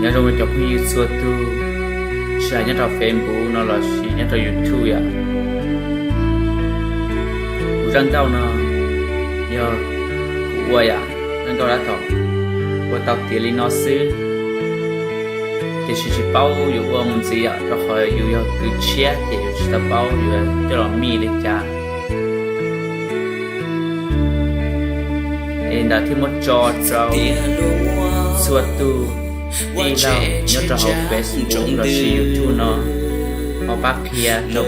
Nyob zoo rau cov phooj ywg txhua tus, tsis hais nyob rau Facebook no lossis nyob rau YouTube yom. Kuv zaj nkauj no yog kuv ua yom, zaj nkauj dab tom ua tau tiav li no xwb, tiam sis tsis paub yuav ua mus ntxiv yom, rau qhov yus yog kwv tshiab ces yus tsis tau paub yuav coj los mij li cas. Es ntawd thiaj muab tso rau txhua tus tij laug nyob rau hauv Facebook lossis YouTube no ho pab qhia rau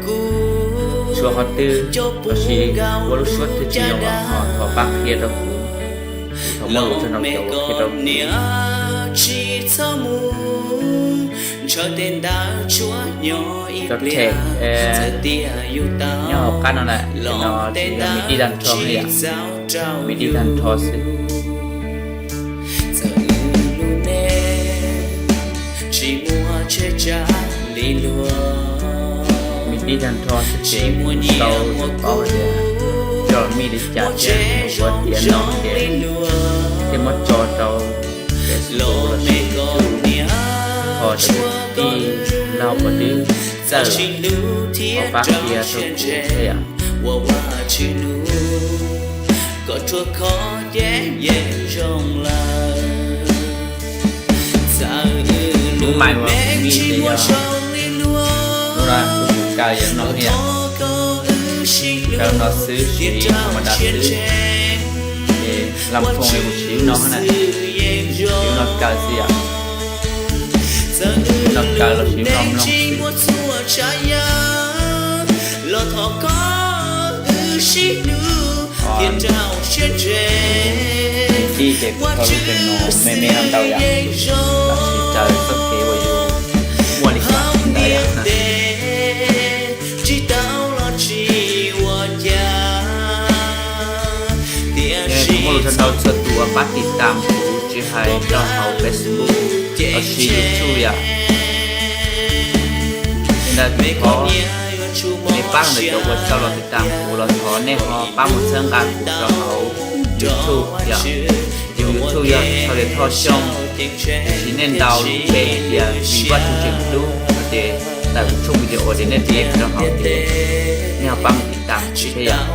kuv, suav qhov twg lossis ua lub suab twg tsis zoo los ho thov pab qhia rau kuv, kuv thov muab lus rau no cov ua qhia rau kuv. Cov tag nyob hauv qab no na, no tsis yog MIDI tag nrho yom, MIDI tag nrho xwb. MIDI tag nrho xwb ces tsis tau paub tias coj los mij li cas thiab, ua tiav no ces thiaj muab tso rau Facebook lossis YouTube, ho cov tij laug uas twb txawj ho pab qhia rau kuv thiab yom. Lub mais uas kuv mij ces yog lub no, lub kuv kaw yog no thiab, kaw no xwb, siv thaum ma das xwb. Ces lam phoo kuv siv lub no na, siv lub no kaw xwb yom. Lub no kaw los siv lub no mloog xwb. Tij ces kuv thauj lub kawg no me me no ntau yom, tab sis raws txoj kev uas yus muaj li cas ntawd yom. Kuv muaj lus thov ntau txhua tus uas pab tiv tam kuv tsis hais rau hauv Facebook lossis YouTube yom. Li ntawd kuv thov nej pab ntawm cov uas tau los tiv tam kuv los thov nej ho pab mus txhawb nqa kuv rau hauv YouTube yom. Ces YouTube yog Thoj Diav Thoj Xyooj, tiam sis nej ntaus lub npe hais tias Vim Vaj Tswv Tseem Hlub no ces tawm kuv tshooj video uas nej pib rau hauv ces nej ho pab mus tiv tam kuv thiab yom.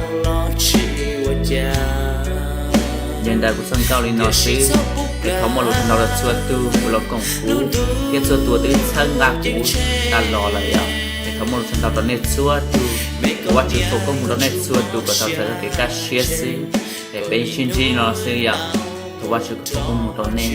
Yog li ntawd kuv txoj nkauj li no xwb, es thov muaj lus thov ntau rau txhua tus uas los koom kuv thiab txhua tus uas twb txhawb nqa kuv tas los lawm yom. Es thov muaj lus thov ntau rau nej txhua tus, thov Vajtswv foom koob hmoov rau nej txhua tus kom tau txais txoj kev kaj siab xwb. Es peb sib ntsib no xwb yom, thov Vajtswv foom koob hmoov rau nej.